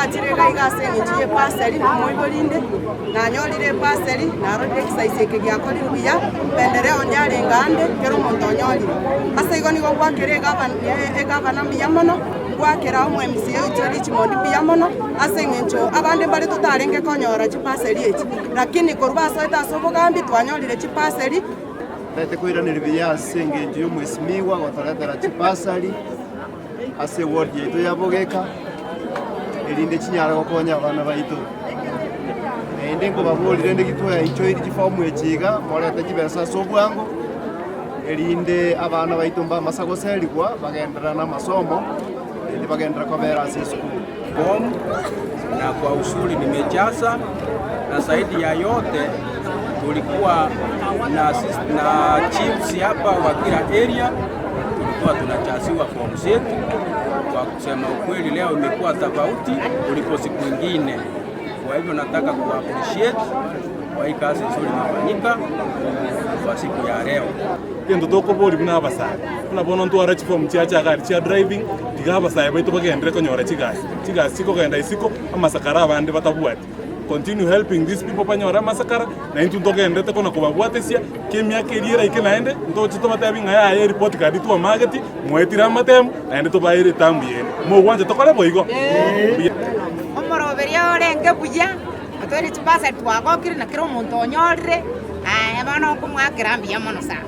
Nachire iga iga ase eng'encho y'epaseri na omoibori inde, nanyorire epaseri, narorire egesaisi eke giakorirwe buya, mpendereo onde arenge ande, kera omonto onyorire. Ase igo nigo ngwakera egavana egavana mbuya mono, ngwakera omo-MCA oito Richmond mbuya mono, ase eng'encho abande mbare totarenge konyora chipaseri echi, lakini korwa basoete ase obogambi twanyorire chipaseri. Tete koiraneria buya ase engencho y'omwesimigwa gotoretera chipasari. ase eward yaito ya Bogeka, erinde chinyare gokonya abana baito. Naende nkobaboria rende gitwaichoiri chifomu echi iga, morete chibesa ase obwango, erinde abana baito mbamasa goserigwa bagenderera na amasomo, naende bagenderere kobera ase esukuru. Form na kwa usuri nimejaza na zaidi ya yote tulikuwa na, na chiefs hapa wa kila area tulikuwa tunajaziwa form zetu. Kwa kusema ukweli, leo imekuwa tofauti kuliko siku ingine. Kwa hivyo nataka ku appreciate kwa hii kazi nzuri imefanyika kwa siku ya leo. Egento tokoboria buna abasae, buna bono ntware chifomu chia chagari chia driving, tiga abasae baito bagenderere konyora chigasi. Chigasi chikogenda isiko, amasakara abande batabwati. Continue helping these people banyore amasakara, na intwe ntogenderete kona kobabwatesia, ki emiaka eria eraike naende, ntoche tobatebi ng'a yaya eripoti card twamageti, mwaetire amatemu, naende tobaeire etambu yende. Mogwancha tokore boigo? Mbuya. Omoroberio orenge buya, otoire chibasari twagokire na kera omonto onyorire, aye bono nkomwakera mbuya mono sana.